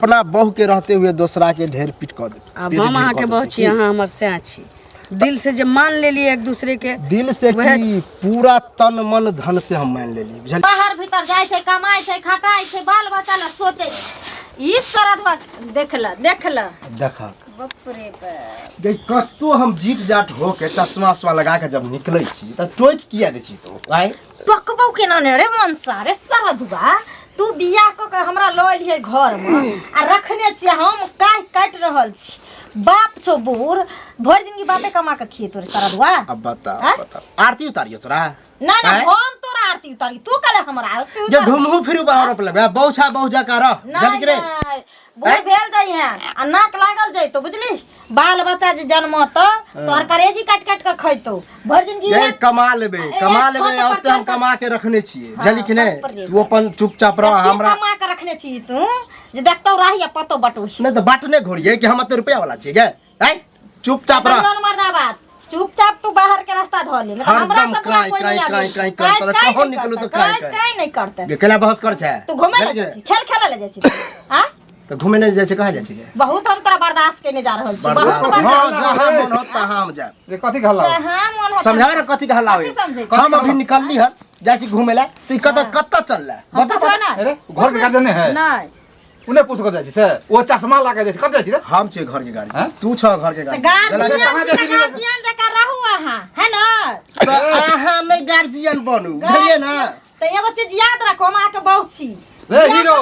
अपना बहू के रहते हुए दोसरा के ढेर पीट कऽ देबै। आब पेट हम ढेर अहाँके कऽ बहू देबै। छी, अहाँ हमर सएह छी। दिल से जे मान लेलियै एक दूसरे के, दिल से वएह- की पूरा तन मन धन से हम मान लेलियै, बुझलियै? बाहर भीतर जाइ छै, कमाइ छै, खटाइ छै, बाल बच्चा लए सोचै छै। ई सरदवा देख ल, देख ल। देखक बाप रे बाप। गे, कतौ हम जीत जाट होके चश्मा उश्मा लगा के जब निकलै छी तऽ टोकि किया दै छी तू? आँय? टोकबौ केना ने रे मनसा रे सरदुआ, तू बियाह कऽ के हमरा लऽ एलियै घरमे आ रखने छियै, हम काहि काटि रहल छी। बाप छौ बूढ़, भरि जिंदगी बापे कमा के खिए तोरे सरदुआ। अब बता। आँय? बता, आरती उतारियो तोरा? ना ना। आँय? हम तोरा आरती उतारी? तू कले हमरा आरती जे उतारी? घुमहु फिरू बाहर पर लगबे बहुछा बहु जका रह। नहीं। बुझली कि रे? नहीं, बूढ़ भेल जाइ है आ नाक लागल जइतो, बुझली? बाल बच्चा जे जन्मत तोहर करेजी काटि काटि के खैतो भरि जिंदगी। ये इहे- कमा लेबे, ए, कमा छत लेबे पर ओते हम चढ़ कऽ- कमा के रखने छियै। हाँ, बुझली कि बाप नहि? रे तू अपन चुपचाप रह। कते हमरा कमा के रखने छी तू जे देखतौ राही आ पतो बटोही। नहि तऽ बाटने घोरियै कि हम एते रुपया वाला छियै गे? आँय, चुपचाप रह। बदलन मर्दाबाद, चुपचाप तू बाहर के रास्ता धर ले, नहीं तो हमरा हरदम से बुरा कांय कोई कांय नहीं कांय आबी। कांय करत रह। कांय कहों नहीं निकलू तऽ करतै, कांय कांय कांय। कांय नहीं करतै। गे, केना बहस कर छै? तू घूमे ले बुझली कि जाइ नहि? छी, खेल खेले ले जाइ छी तू, हाँ? तऽ घूमे नहि जाइ छै, कहाँ जाइ छै गे? बहुत हम तोरा बर्दाश्त केने जा रहल छी, बहुत बर्दाश्त। बर्दाश्त। हाँ, जहाँ मन होत तहाँ हम जायब। जे कथी के हल्ला होत? जहाँ मन होत। समझावे ना कथी के हल्ला होय। कथी समझै? हम अभी निकलली हन, जाइ छी घूमे ला तऽ ई कतऽ कतऽ चललै? हम बता। पूछो ना। अरे घर के गार्जियन नहीं है? नहीं। उन्हें पूछ कर जाइ छी से ओ चश्मा लगा जाइ छी, कत जाइ छी रे? हम छियै घर के गाड़ी। हैं? तू छह घर के गाड़ी। गार्जियन कहाँ छी तऽ जाइ छी? गार्जियन जकाँ रहू अहाँ, है ना? तऽ अहाँ नहि गार्जियन बनू, बुझलियै ना? तऽ एगो चीज याद रखो, हम अहाँके बहू छी। रे हीरो।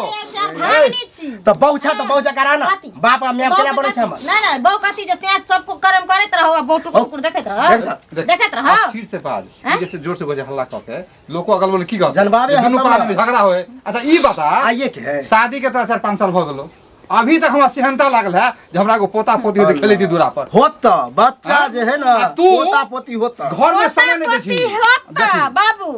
भागनी छी। तऽ बहु छ तऽ बहु जकाँ रह ना। कथी? बाप आ my केना बनै छै हमर? नहीं नहीं, बहू कथी जे से सबको कर्म करैत रहो आ बहू टुकुर टुकुर देखैत रहो। देख छ। देख, देखैत रहो। आ ठीक से बाज। हैं? ई जे जोर से बजे हल्ला कऽ के लोको अगल बगल की कहत? जनबाबे जे दुनू हतम प्राणी ना। में झगड़ा होए। अच्छा ई बता, आइए के है। शादी के तो 4-5 साल भऽ गेलो, अभी तक हमरा सेहनता लागल है जे हमरा एगो पोता पोती होते, खेलैती दूरा पर। होत तऽ बच्चा जे है ना। आ तू? पोता पोती होत। घर में समय नहीं दै छी। पोता-पोती होता बाबू,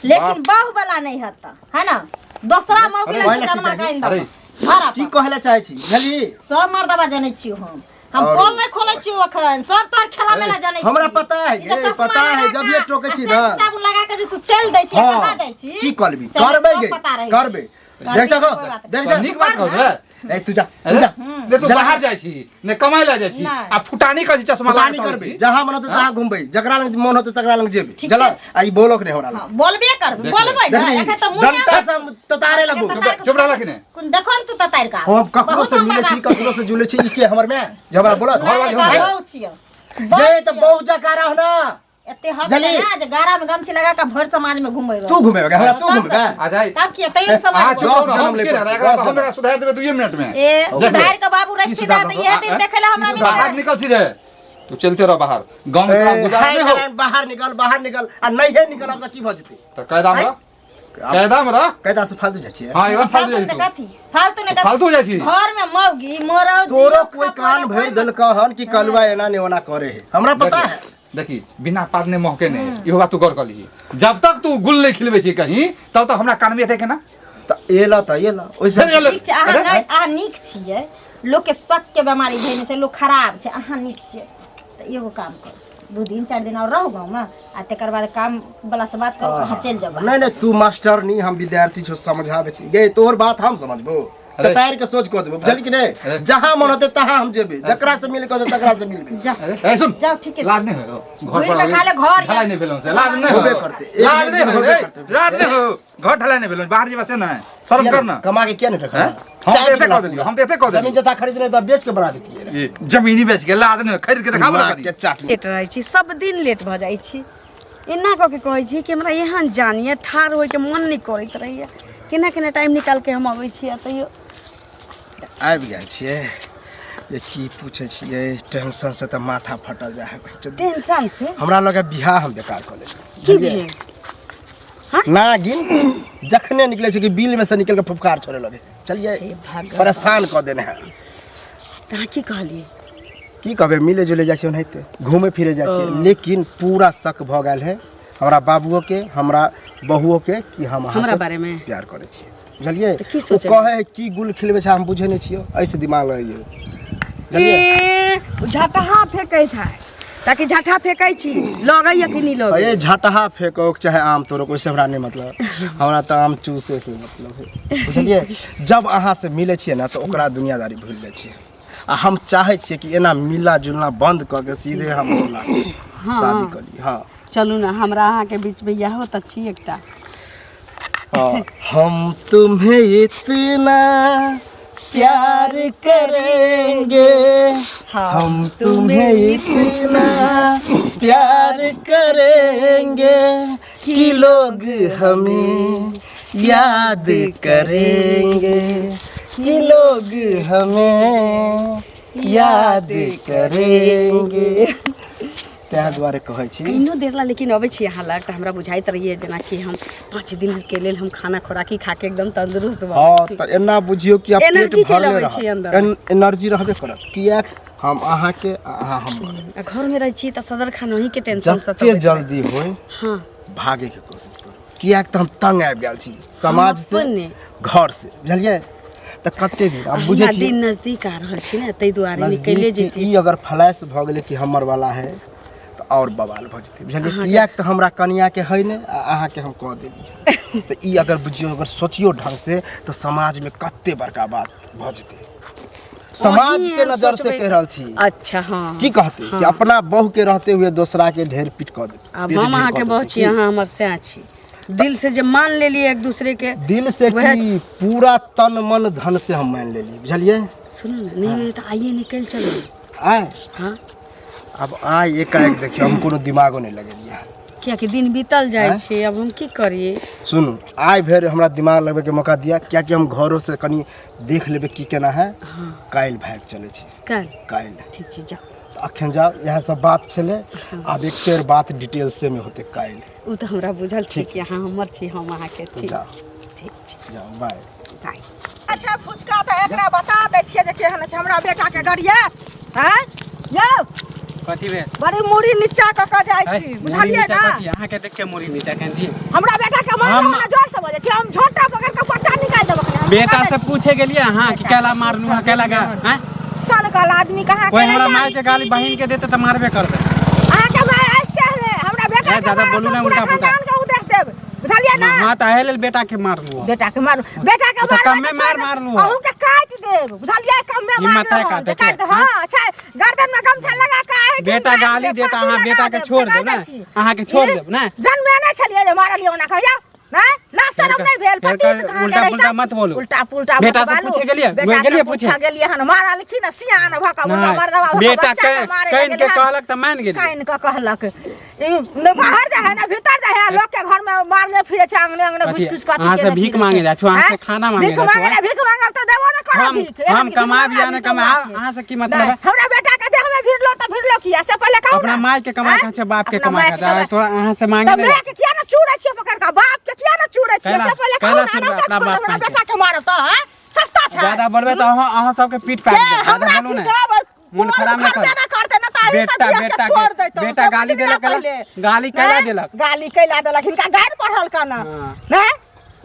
लेकिन बहू वाला नहीं होता है ना। दोसरा मौके अरे, लगे वही ला जन्मा की का आइन अरे। दबा की कहले चाहे छी, बुझली? सब मर्दबा जनै छियो हम। हम और- पोल नहीं खोलै छियो अखन, सब तोहर खेला मेला जनै छी। हमरा पता है ई जे गे, चश्मा पता है, लगा जब के ये टोकै आ छी सेंट ना। साबुन लगा के जे तू चल दै छी, हाँ कहाँ जाइ छी, की करबी? से हमरा करबै सब गे, पता रहै करबै। छै। देख जा, कोई बात देख तो जा। नीक बात कहू रे। ए तू जा, तू जा। ने तू जरा- बाहर जाइ छी ने कमाइ लए जाइ छी नहि। आ फुटानी करै छी, चश्मा लगा फुटानी के करबै, छी। जहाँ मन होतै तहाँ घुमबै, जकरा लग मन होतै तकरा लग जेबै। ठीके जला छै। आ ई बोलक नहि हमरा लग। हाँ, बोलबे करबै। देख ले। बोलबै ना। देखली, एखन तऽ मुँह डंटा से हम ततारे लगबो। चुप चुप रहला कि नहि? कुन देखो ने तू ततारि का। हम ककरो बहुत से हम मिलै छी, बर्दाश्त ककरो से जुलै छी, ई के हमर माय जे हमरा बोलत? नहीं, नहीं, घरवाली हम बहु छियौ। जे तऽ बहु जकाँ रह ना। एते हक जल्दी। छै ना जे गारा में गमछी लगा के भरि समाज में घुमेबै। तू घुमेबे हमरा? तू घुमेबे? आ जाइ। तब किया तैयो समाज अहाँ में चुप जस रहू, जनम हम ले छियै ने, पड़तै, एकरा जस हम एकरा सुधारि देबै 2 मिनट में। ए देख ले। सुधार के बाबू रखी सुधार ना तऽ इहे दिन आ? देखै ला हमरा बाहर मिलतै। निकल सीधे, तू चलते रह बाहर, गाँव में तोरा गुजारा हाय नहीं हो। नारायण, बाहर निकल, बाहर निकल आ नहीं निकल अब तऽ की भऽ जेतै? तऽ कायदा में रह, कायदा में रह। कायदा से फालतू जाइ छियै। हाँ, एकदम फालतू फालतू जाइ ने छी तू। कथी फालतू ने कथी? फालतू जाइ छी। घर में मौगी मोरौ तोरो कोई कान भरि देलक हन कि कलुआ एना ने ओना करे है? हमरा पता है। देखी, बिना पात ने महके नहीं, इहो बात तू गौर कर लीही। जब तक तू गुल नहीं खिलबै छी कहीं, तब तक हमरा कान में एतै केना? तऽ एला तऽ एला ओइसे। फेर एला। ठीक छै अहाँ। अरे, नहि, अहाँ नीक छियै। लोकके शक के बेमारी धेने छै, लोक खराब छै। अहाँ नीक छियै तऽ एगो काम करू, 2 दिन 4 दिन आओर रहू गाँवमे आ तकर बाद काम वाला से बात करू, अहाँ चलि जाउ बाहर। नहीं नहीं, तू मास्टर नहीं, हम विद्यार्थी छो, समझाबै छी गे। तोहर बात हम समझबो? अरे। तार के सोच कऽ देबो, बुझली कि अरे। नहीं? जहाँ मन होतै तहाँ हम जेबै, जकरा से मिल के तकरा से मिलबै। जा। अरे ए सुन। जाउ, ठीके छै। लाज नहीं हो घर घुरि पर कऽ अभी खाले घर ढलाई नहीं भेलौ से लाज नहीं होबे हो। करतै। एक लाज एक नहीं दिन हो होबे रे, करतै। लाज नहीं हो, घर ढलाई नहीं भेलौ, बाहर जेबा से नहीं, शर्म कर ना। कमा के किया नहीं रखा? हैं? हम तऽ एते कऽ देलियौ, हम तऽ एते कऽ जमीन देलियौ। जथा खरीदने तऽ बेच के बना देतियै रे। ई जमीनी बेच के लाज नहीं हो, खरीद के देखाबो ना माँ कनी। के चाट। लेट रहै छी, सब दिन लेट भऽ जाइ छी। एना कऽ के कहै छी कि हमरा एहन जान यऽ, ठाढ़ होइके मन नहि करैत रहैए। केना केना टाइम निकालि के हम अबै छी आ तैयो आबि गेल छियै जे की पूछै छियै, टेंशन से तऽ माथा फटल जाइ है। टेंशन से? हमरा लगे बियाह हम बेकार कऽ लेलियै। की भेल? नागिन जखने निकले छै कि बिल में से निकल के फुफकार छोड़े लगे। चलिए, हे भगवान। परेशान कऽ देने है। तऽ अहाँ की कहलियै? की कहबै, मिले जुले जाइ छियै, ओनाहिते घूमे फिरे जाइ छियै, लेकिन पूरा शक भऽ गेल है हमरा बाबुओ के, हमरा बहुओ के कि हम अहाँ हमरा से बारेमे? प्यार करै छियै, बुझलियै? तऽ की ओ सोचलियै? कहै है की गुल खिलबै छै, हम बुझै नहि छियै, एहिसँ दिमाग लगैयै, बुझलियै? ए झटहा फेकैत है। ताकि झट्ठा फेकै छी लगैया कि नहि लगैया। ये झटहा फेको चाहे आम तोड़ो, ओहिसँ हमरा नहि मतलब, हमरा तऽ आम चूसे से मतलब है, बुझलियै। जब अहाँ से मिलै छियै ने तऽ ओकरा दुनियादारी भूलि जाइ छियै, आ हम चाहै छियै कि एना मिलना जुलना बंद कऽ के सीधे हम होला शादी कऽ ली। हाँ चलू ने, हमरा अहाँके बीचमे इएहो तऽ छी एकटा। हाँ, हम तुम्हें इतना प्यार करेंगे, हम तुम्हें इतना प्यार करेंगे कि लोग हमें याद करेंगे, कि लोग हमें याद करेंगे। ताहि दुआरे कहै छी कहिनो देर ला लेकिन अबै छी अहाँ लग तऽ हमरा बुझाइत रहिए जेनाकि हम 5 दिन के लेल हम खाना खोराकी खा के एकदम तंदुरुस्त भऽ हाँ गेल छी। तऽ एना बुझियौ कि आब पेट एनर्जी चलि भरले अबै रहत। छै अन्दर। एनर्जी रहबे करत, किएक हम अहाँके आ अहाँ हमर। आ घरमे रहै छी तऽ सदर खानही के टेंशन जते सतबैत जल्दी होय हाँ भागे के कोशिश करू, किएक तऽ हम तंग आबि गेल छी समाज से, अपने। घर से, बुझलियै। तऽ कते दिन आब बुझै अहिना छी दिन नजदीक आ रहल छी ने, ताहि दुआरे निकले नजदीक जैती। ई अगर फ्लैश भऽ गेलै कि हमर वाला है तऽ आओर बवाल भऽ जेतै, बुझलियै। किएक तऽ हमरा कनियाके है नहि आ अहाँके हम कऽ देलियै, तऽ ई अगर बुझियौ, अगर सोचियौ ढंग से तऽ समाजमे कते बड़का बात भऽ जेतै। समाज अहीं के नजर से सोचबै कहि रहल छी। अच्छा हाँ की कहते कि अपना बहू के रहते हुए दोसरा के ढेर पीट कऽ देतै, आब पेट हम ढेर अहाँके कऽ बहू देतै। छी, अहाँ हमर सएह छी, दिल से जे मान लेलियै एक दूसरे के, दिल से वएह- की पूरा तन मन धन से हम मान लेलियै, बुझलियै। सुनू ने, नहि होइए तऽ आइए निकलि चलू। आय हाँ अब आइ एकाएक देखियौ हम कोनो दिमागो नहि लगेलियै, कियाकि दिन बीतल जाइ छै, अब हम की करियै। सुनू आइ भरि हमरा दिमाग लगबैके मौका दिअ, कियाकि हम घरो से कनि देख लेबै की केना है। काल्हि भागि चलै छी। काल्हि? काल्हि। ठीक छै, जाउ अखन जाउ। इएह सब बात छलै, आब एक बेर बात डिटेल से में होतै काल्हि। ओ तऽ हमरा बुझल छै कि अहाँ हमर छी, हम अहाँके छी। जाउ। ठीक छै, जाउ, बाय बाय। अच्छा फुचका तऽ एकरा बता दै छियै जे केहन छै हमरा बेटाके गरियात। आँय यौ, कथी भेल? बड़ी मूड़ी नीचा कऽ कऽ जाइ छी, मुड़ी बुझलियै नीचा ने? कथी? अहाँके देख के मुड़ी नीचा केने छी? हमरा बेटा के मारलहुँ हम- ने, जोर से बजै छी, हम झोंटा पकड़ के पट्टा निकालि देब अखने। हम बेटा बता से दै छी। पूछे गेलियै अहाँ कि कैला मारलू हँ, कैला गा आँय? सनकल आदमी कहाँ कोई के हमरा रहिया? माय के गाली बहिन के देते तऽ मारबे करबै। अहाँके माय आइसते हले, हमरा बेटा ए, के ज्यादा मारब बोलू तऽ ने पूरा उल्टा पुल्टा। खानदान के उदेस देब, बुझलियै ने? हाँ तऽ एहि लेल बेटा के मारलू हँ। बेटा के मारू, बेटा के ओ तऽ मारबै कमे तऽ मार छोड़ि मारलू हँ। अहूँ के काटि देब, बुझलियै? कमे हिम्मत है मारलहुँ हन, काटे जे काटि के, देब। हाँ, छै गर्दन में गमछा लगा के आइ बेटा गाली देता, अहाँ बेटा के छोड़ देब ने? अहाँ के छोड़ देब ने? जन्मे नहि छलियै जे मारलियै ओना कहिया नहि लाज शरम नहि भेल। फेर पति कह- कहाँ उल्टा के पुल्टा रहिता? मत बोलू। उल्टा पुल्टा मत बेटा से बालू। पूछे गेलियै? बेटा गेलियै से पूछे? पूछे गेलियै हन, मारलखिन आ सियान भऽ कऽ नहि, मर्दवा भऽ कऽ बेटा बच्चा के मारे कानि के लगलै हन। कहलक तऽ मानि गेलियै। कानि कऽ कहलक ई ने बाहर जाइ है ने भीतर जाइ है, लोक के घर में मारने फिरे छै, अंगने अंगने कथी? घुसि घुसि कऽ अथी अहाँ से केने भीख फिरै मांगे छै। जाइ छौ, अहाँ से आँय? खाना मांगे भीख जाइ छौ, मांगे ला, भीख मांगब तऽ देबो ने करब भीख। एहन हम कि भीख कमाब या मांगब नहि तऽ कमाब, मांगब। अहाँ से की मतलब नहि, है? हमरा बेटा के देह में भिड़लो तऽ भिड़लो किया से पहिले कहू अपना ने। माय के कमाइ आँय? खाइ छै, बाप के अपना कमाइ माय के खाइ छै। कमाइ- तोरा अहाँ से मांगे तऽ नहि माय के किया ने चूरै छियै पकड़ कऽ, बाप के किया ने चूरै छियै कैला- से पहिले कहू कैला ने, चूरबै अहाँ अपना छोड़ बाप हमरा माय के? बेटा के मारब तऽ आँय? सस्ता छै। ज्यादा बोलबै तऽ अहाँ अहाँ सबके पीट के पाट देब। ज्यादा हमरा बोलू ने, पिटाब, मोन खराब नहि करबे करू। ना करते ना ताही बेटा सब बेटा के तोड़ के देतौ। बेटा समझ गाली गेलियै देलक कैला? पहिले? गाली कैला हैं? देलक? गाली कैला देलक? हिनका गारि पढ़ल कना हाँ।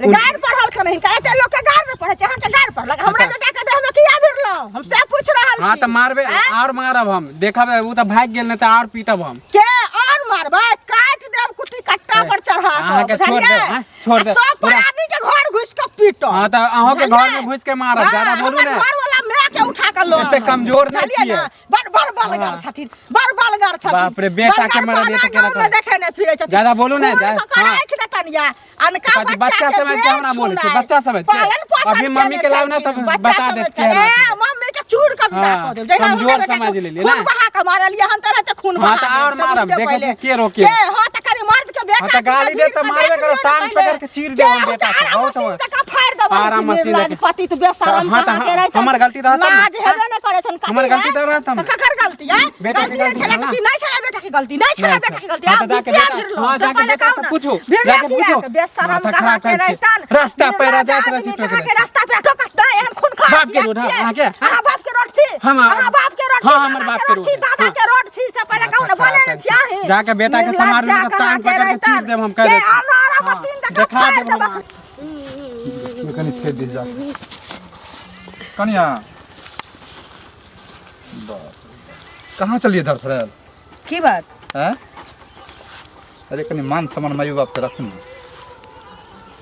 नहीं गारि पढ़ल कना, हिनका एते लोक के गारि नहि पढ़ै छै, अहाँके गारि पढ़लक। हमरा अच्छा। बेटा के देह में किया भिड़लहुँ हम से पूछ रहल हाँ छी। तऽ मारबै हैं? और मारब हम, देखब ओ तऽ भागि गेल, नहि तऽ और पीटब हम। के और मारबै? काटि देब कुट्टी कट्टा पर चढ़ा कऽ, अहाँके छोड़ बुझलियै? देब, हैं? छोड़ आ देब। सब पूरा- प्राणी के घर घुसि कऽ पीटब। हाँ तऽ अहूँके बुझलियै? घरमे घुसि के मारब, हाँ, ज्यादा बोलू हमर ने। घरवला माय के उठा कऽ लऽ एते आनब। कमजोर नहि बुझलियै छियै। ने? बड़ बड़ बलगर हाँ। छथिन, बड़ बलगर छथिन। बाप रे, बेटा के बलगर मरलियै तऽ बना केना गाँवमे करबै? देखै नहि फिरै छथिन। ज्यादा बोलू ने, खून कऽ हाँ। राखि देतनि या अनका कथी, बच्चा बच्चा के समझ के हमरा बोलै छै, देह बच्चा समझ के। पालन पोषण अभी मम्मी के केने लाउ ने छलखिन, तब बच्चा बता समझ देत के। केहन ए, अथी। मम्मी के चूर के विदा हाँ, कऽ देब। जहिना हमरा कमजोर बेटा के समझ लेलियै खून ने। बहा कऽ मारलियै हन तेनाहिते खून हाँ, बहा तऽ देब, आओर से मारब, बुझियौ देखै पहिले। छी के रोके। के, हाँ, तऽ कनि मर्द के बेटा हाँ, तऽ छै, गाली तऽ देत तऽ भीड़ मारबे के करब, देख टांग लियौ ने पकड़ के चीर पहिले। देब हम के, बेटा के, आरा बहुत मशीन हो। जकाँ फाड़ि देब आरा हम मशीन निर्लाज जकाँ। पतित बेशरम हाँ, तऽ कहाँ के रहितन। हमर गलती रहत तब ने। लाज हेबे नहि करै छनि, हमर कथी गलती है? तऽ रहत तब ने। तऽ ककर गलती है? बेटा के गलती नहि गलती छलै छलै कि नहि छलै बेटा के गलती? नहि छलै नहि बेटा के गलती। हाँ, आब तऽ जाके बिटिया बेटा- भिड़लहुँ, हाँ, से जाके पहिले बेटा कहू से ने। पूछू, भिड़ला जाके किया? पूछू। बेशरम माथा कहाँ खराब के करै छी। रहितन? रास्ता पेरा निर्लाज जाइत रहै छी, आदमी टोकि कहाँ दै के छी। रास्ता पेरा टोकत नहि, एहन खूनखार बाप के किया रोड है, छियै? अहाँके? अहाँ बाप के रोड छी? हम- अहाँ बाप के रोड छी, हाँ, हमर दादा बाप के के रोड छी, रोड है। दादा हाँ। के रोड छी, से पहिले कहू ने, माथा बोले खराब ने छी करै छी। अहीं। जाके बेटा के निर्लाज समारबै तऽ कहाँ टांग के पकड़ के रहितन? चीर देब हम, कहि के दै छी। आरो आरो हाँ, मशीन देखा देखा फाड़ि देब हम देबक। अहाँके। कनि खेत दिस जा कनिया, बाप रे, कहाँ चलिए धरफड़ायल? की बात? हैं? अरे कनी मान सम्मान माइयो बाप के रखू ने,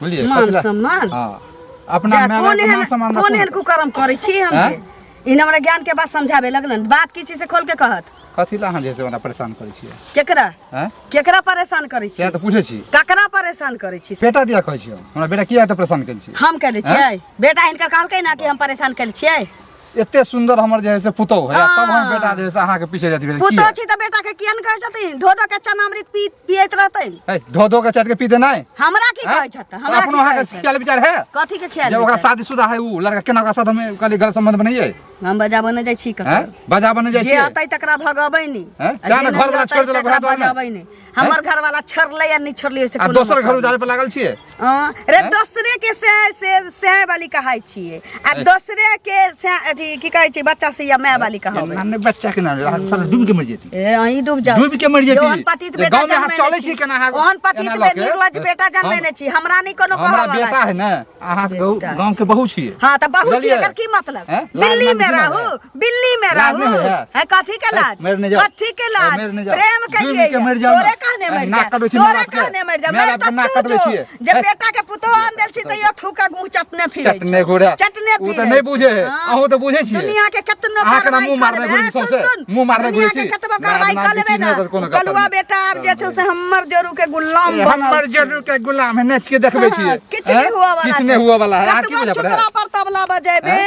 बुझलियै? मान कथी ला- सम्मान? हाँ, अपना जा, माय कोन बाप के मान एहन सम्मान कोन रखू एहन ने। कुकर्म करै छी हम हैं? जे इन हमरा ज्ञान के बात समझाबे लगलन? बात की छी से खोल के कहत। कथी ला अहाँ जे से ओना परेशान करै छियै? केकरा? हैं? केकरा परेशान करै छी? सएह तऽ पूछै छी। ककरा परेशान करै छी? बेटा दिया कहै छी हम, हमरा बेटा किया एते परेशान केने छी? हम केले छियै? बेटा हिनकर कहलकै ना कि हम परेशान केले छियै? एते सुंदर हमर जे है से पुतोह है, तब हम हाँ। बेटा जे है से अहाँके पीछे जाती भेल। पुतोह छी तऽ बेटा के किया ने कहै छथिन? धो धो के चनामृत पी पियैत रहतै। ए, धो धो के चाट के पी देनाइ। हमरा की कहै छथि? हमरा अपनो की अहाँके कहै छथि? ख्याल विचार है? कथी के ख्याल जे ओकरा विचार? शादीशुदा है उ लड़का, केना ओकरा साथ हम कहली गलत संबंध बनैयै? हम बजाबऽ नहि जाइ छी ककरो। हैं? बजाबऽ नहि जाइ जे छियै? अतै तकरा भगबै नहि। हैं? आ तें जे ने नहि घरवला अतै छोड़ि देलक तकरा वएह दुआरे ने? बजाबै नहि। हमर घरवाला छोड़लै या नहि छोड़लै से आ कोनो दोसर घर मतलब उजाड़े पर लागल छियै? हँ, रे दोसरे के से से से वाली कहै छियै आ दोसरे के से अथी की कहै छै बच्चा से या माय वाली कहबै। एना नहि बच्चा के नाम, अहाँ साला डूबि के मरि जेती। ए अहीं डूब जाओ। डूबि के मरि जेती। ओहन पतित जे बेटा गाँवमे अहाँ जनमेने चलै छी केना अहाँ ओहन पतित एना बे लऽ के? निर्लज बेटा जनमेने छी, हमरा नहि कोनो हमरा कहऽ वाला बेटा छै। है ने, अहाँ बेटा गाँव के बहू छियै। हाँ तऽ बहू छी, बुझलियै? एकर की मतलब? हैं? लाज बिल्ली मान में छी ने रहू, हमरा? बिल्ली में लाज रहू। नहि होइए? है कथी के लाज? मरि नहि जाउ। कथी के लाज? मरि नहि जाउ। प्रेम के डूबि लिए के मरि जाउ ने। तोरे कहने मरि नाक जा। कटबै छी तोरे माय बापके। कहने मरि जा। माय मरि बापके तऽ नाक तू कटबै जो। छियै। जे है। बेटा के पुतोह आन देल छी तैयो थूका गुह चटने फिरै चटने घुरे। चटने ओ तऽ फिरै। नहि बुझे है। हाँ। अहूँ तऽ बुझै छियै। दुनिया के केतनो अहाँ केना कार्रवाई मुँह मारने करबै। घुरै छी सुन, सौंसे? सुन। मुँह मारने दुनिया घुरै के छी? कतबो लाज कार्रवाई नाम कऽ लेबै किछु ने नहि होत कोनो गप कलुआ नहि। बेटा आब जे छौ से हमर जरू के गुलाम ए, बनल हमर छै। जरूर के गुलाम है, नाच के देखबै छियै। हाँ, किछु नहीं हैं? हुआ वाला किछु नहीं हुआ वाला है। अहाँ की कतबो बुझा पड़े? चुतरा पर तबला बजेबे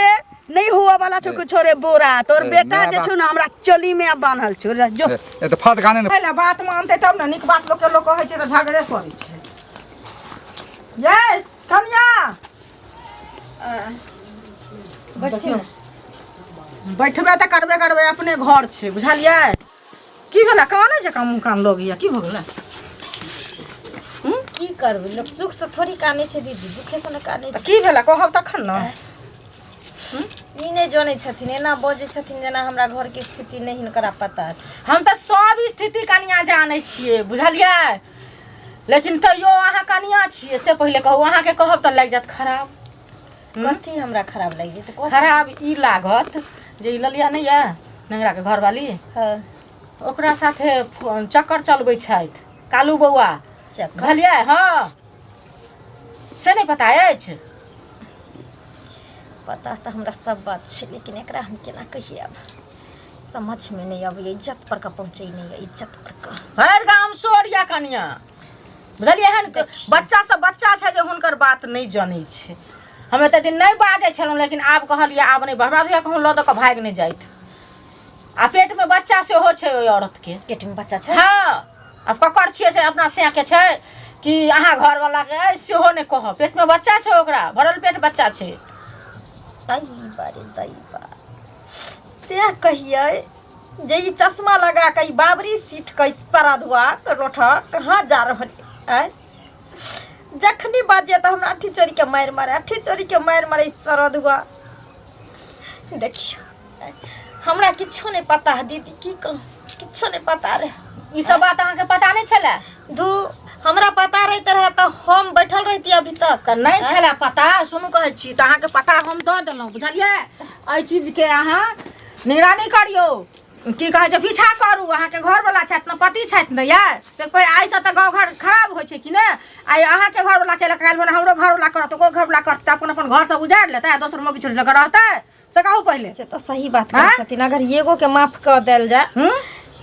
नहीं हुआ वाला छौ कुछो रे बोरा। तोर ए, बेटा माय जे बाप। छौ ने हमरा चोली में बान्हल छौ रे, जो। ए, ए तऽ फत गाने ने। पहिले बात मानतै तब ने नीक बात लोकके लोक कहै छै तऽ झगड़े करै छै। यस कनिया बैठथिन। बैठबे तऽ करबे करबै, अपने घर छै, बुझलियै? की भेलै? कानै जकाँ मुँह कान लगैया, की भऽ गेलै? की करबै, लोक सुख से थोड़ी कानै छै दीदी, दुखे से ने कानै तऽ छै। की भेलै कहब तखन ने। ई नहि जनै छथिन, एना बजै छथिन जेना हमरा घरके स्थिति नहि हिनकरा पता छै। हम तऽ सब स्थिति कनिया जानै छियै, बुझलियै? लेकिन तैयो अहाँ कनिया छियै से पहिले कहू। अहाँके कहब तऽ लागि जायत खराब। कथी हमरा खराब लागि जेतै? कथी? खराब ई लागत जे ई ललिया नहि यऽ नेंगराके घरवाली, हँ। ओकरा साथे चक्कर चलबै छथि कालू बौआ। चक्कर? बुझलियै? हँ, से नहि पता अछि? पता तऽ हमरा सब बात छै, लेकिन एकरा हम केना कहियै आब समझमे नहि अबैए। इज्जत पर के पहुँचै नहि यऽ, इज्जत पर के। भरि गाम शोर यऽ कनिया, बुझलियै? एहन बच्चा सब बच्चा छै जे हुनकर बात नहि जनै छै। हम एते दिन नहि बाजै छलहुँ, लेकिन आब कहलियै आब नहि। हमरा बुझाइए कहूँ लऽ दऽ कऽ भागि नहि जाइत। आ पेटमे बच्चा सेहो छै ओहि औरतके। पेटमे बच्चा छै? हँ। आब ककर छियै से अपना सैके छै कि अहाँ घरवलाके अइ सेहो नहि कहब। पेटमे बच्चा छै ओकरा, भरल पेट बच्चा छै। दही बारे दही बा, तें कहियै जे ई चश्मा लगा कऽ ई बाबरी सीट के सरधुआ रोठा कहाँ जा रहल आँय? जखनी बाजिए तऽ हमरा अठी चोरी के मारि मारे, अठी चोरी के मारि मारे ई सरधुआ। देखियौ, हमरा किछो नहि पता है दीदी, की कहूँ, किछो नहि पता रहे। ई सब बात अहाँके पता नहि छलै? धू, हमरा पता रहते रहे तऽ हम बैठल रहती अभी तक? तऽ नहि छलै पता। सुनू, कहै छी तऽ अहाँके पता हम दऽ देलहुँ, बुझलियै? एहि चीजके अहाँ निगरानी करियौ, की कहै छै, पीछा करू। अहाँके घरवला छथि ने, पति छथि ने यै से कोइ आइसँ तऽ गाँव घर खराब होइ छै कि ने? आइ अहाँके घरवला केलक, काल्हि भने हमरो घरवला करत, ओकरो घरवला करत, तऽ अपन अपन घर सब उजाड़ि लेतै आ दोसर मौगी छोड़ि लऽ कऽ रहतै, से कहू पहिले। से तऽ सही बात कहै आँय? छथिन। अगर एगो के माफ कऽ देल जाय हूँ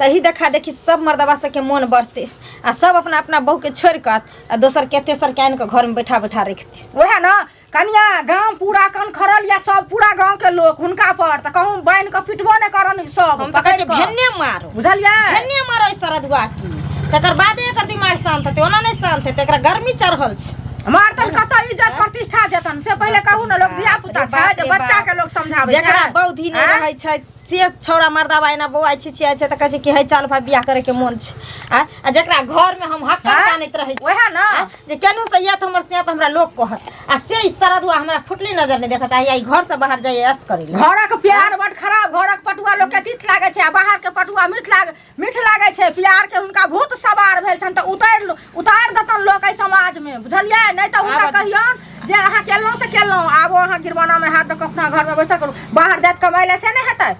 तही देखा देखी सब मर्दबा सबके मोन बढ़ते आ सब अपना अपना बहू के छोड़ि कऽ आ दोसर के तेसर के आनि कऽ घर में बैठा बैठा रखते। वएह ने कनिया, गाम पूरा कन खड़ल या सब पूरा गांव के लोक हुनका पर, तऽ कहूँ बान्हि कऽ पिटबो नहि करन सब। हम तऽ कहै पकड़ि छियै कऽ। भेन्ने मारो। बुझलियै? भेन्ने मारो ई सरदुआ की, तकर बादे एकर दिमाग शांत हेतै, ओना नहि शांत हेतै। एकरा गर्मी चढ़ल छै। मारतन कतऽ इज्जत प्रतिष्ठा जेतन से पहिले कहू ने। लोक धिया पुता छै जे बच्चा के लोक समझाबै छै। जकरा बौद्धि नहि आँय? रहै छै से छौड़ा मर्दाबा एना बौआइ छिछियाइ छै तऽ कहै छै कि हे चल भाइ, बियाह करे के मोन छै। आँय? आ जकरा घरमे हम हक्का आँय? कानैत रहै छी वएह ने। आँय? जे केनहु से आयत हमर से तऽ हमरा लोक कहत आ से ई सरदुआ हमरा फुटली नजर नहि देखत। आ ई घरसँ बाहर जाइए ऐश करै लए। घरक प्यार बड खराब। घरक पटुआ लोक के तीत लागै छै आ बाहर के पटुआ मीठ लाग मीठ लागै छै। प्यार के हुनका भूत सवार भेल छनि तऽ उतारि उतारि देतन लोक एहि समाजमे, बुझलियै? नहि तऽ हुनका आब- कहियौन जे अहाँ केलहुँ से केलहुँ, आब अहाँ गिरवानामे हाथ दऽ कऽ अपना घरमे बैसल करू। बाहर जायत कमाइ लए से नहि हेतै।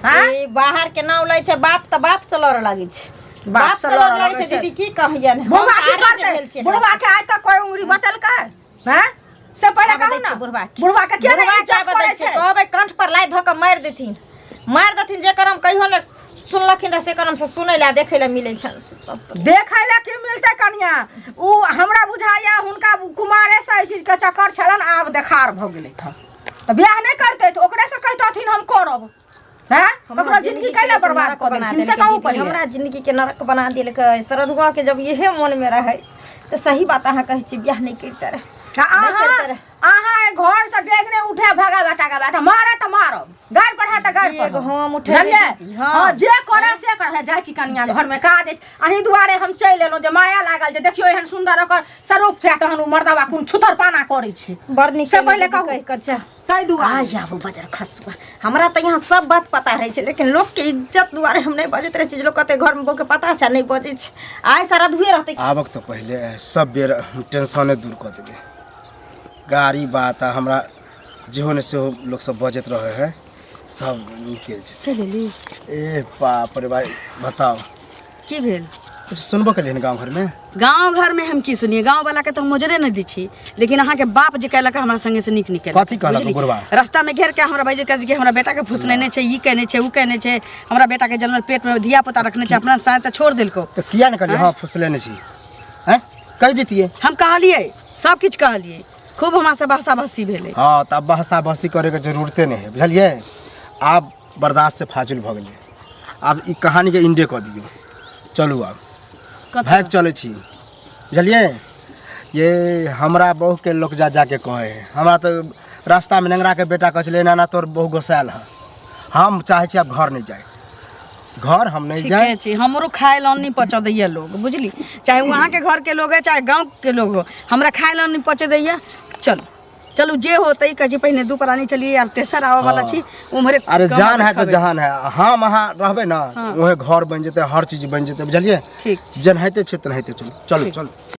हाँ? ई बाहर के नाम लै छै बाप तऽ बाप से लड़ लागै छै। बाप से लड़ लागै छै छै। दीदी, की कहियन हम। बुढ़वा की आरज भेल करतै? छियै। बुढ़वा के आइ तक कोई उंगली बतेलकै? हैं, से पहिले आबऽ कहू दै ना छियै बुढ़वा के। बुढ़वा के किया बुढ़वा नहीं के इज्जत आबऽ दै करै छियै, छै? कहबै कंठ पर लाइ धऽ कऽ मारि देथिन, मारि देथिन। जे करम कहियो ने सुनलखिन रहए से करम सब सुनै लए देखै लए मिलै छनि से सब। देखै लए की मिलतै कनिया? उ हमरा बुझाइया हुनका कुमारे से एहि चीज के चक्कर छलनि, आब देखार भऽ गेलै। तऽ बियाह नहि करतै तऽ ओकरे से कहितथिन हम करब? हैं, ककरो जिंदगी कैला बर्बाद नरक कऽ बना देलखिन से देलकै कहू दीदी, पहिले। हमरा जिंदगी के नरक बना देलकै शरदुआ के। जब इहे मोन में रहै तऽ सही बात अहाँ कहै छी, बियाह नहि करिते रहे। आ नहि अहाँ करिते रहे। अहाँ एहि घर से डेग नहि उठे, भगा बेटा के बात, मारे तऽ मारब, गारि पढ़ा तऽ गारि डेग पढ़ब। हम उठेबै बुझलियै? दीदी, हाँ। हाँ, जे करे से करे। जाइ छी कनिया, घर में काज अछि। अहीं दुआरे हम चलि एलहुँ जे माया लागल जे देखियौ एहन सुन्दर ओकर स्वरूप छै, तहन ओ मर्दवा कोन छुतर पाना करै छै। बड़ नीक से केलहुँ पहिले दीदी, कहू। कहि कऽ जा। ताहि दुआरे आ जाबू बजर खसुआ। हमरा तऽ यहाँ सब बात पता रहै छै, लेकिन लोकके इज्जत दुआरे हम नहि बजैत रहै छी जे लोक कहतै घरमे बहूके पता छै, नहि बजै छै। आइ सारा धुए रहतै। आबक तऽ पहिले सब बेर टेंशने दूर कऽ देबै। गाड़ी बात आ हमरा जेहो ने सेहो लोक सब बजैत रहै है, सब निकलि जेतै। चलि एली। ए बाप रे भाई, बताउ। की भेल? कुछ सुनबो केलियै हन गाँव घरमे? गाँव घरमे हम की सुनिए, गाँव वाला के तऽ हम मोजरे नहि दै छी, लेकिन अहाँके बाप जे केलक हमरा संगे से नीक नीक केलक। कथी कहलक बुझली? बुढ़वा? रास्तामे घेर के हमरा बाजि के हमरा बेटा के फुसलेने छै, ई केने छै, ओ केने छै, हमरा बेटा के जन्मल पेट में धिया पुता रखने छै, अपना साथ तऽ छोड़ देलको। तऽ किया ने कहलियै हँ फुसलेने छी? हैं, कहि दितियै। हम कहलियै, सब किछु कहलियै, खूब हमरा से बहसा बहसी भेलै। हँ, तऽ आब बहसा बहसी करैके जरूरते नहि है, बुझलियै? आब बर्दाश्त से फाजिल भऽ गेलै। आब ई कहानीके इंडे कऽ दियौ। चलू, आब भागि चलै छी, बुझलियै? ये हमरा बहुके लोक जा जाके कहै है। हमरा तऽ रास्तामे नेंगराके बेटा कहै छलै, एना एना तोहर बहु गोसायल है। हम चाहै छी आब घर नहि जाय, घर हम नहि जाय। ठीके छै, हमरो खाय लए नहि पचऽ दैया लोग, बुझली? चाहे वहाँके घरके लोग है, चाहे गाँवके लोग हो, हमरा खाय लए नहि पचऽ दैया। चलू चलू, जे होतै कहै छी, पहिने दू प्राणी चलिए आर तेसर आबऽ वाला छी उम्हरे। अरे कमा जान के है तऽ खबै। जहान है। हम अहाँ रहबै ने, उहे घर बनि जेतै, हर चीज बनि जेतै, बुझलियै? ठीक। जेनाहिते छै तेनाहिते चलू, चलू, चलू।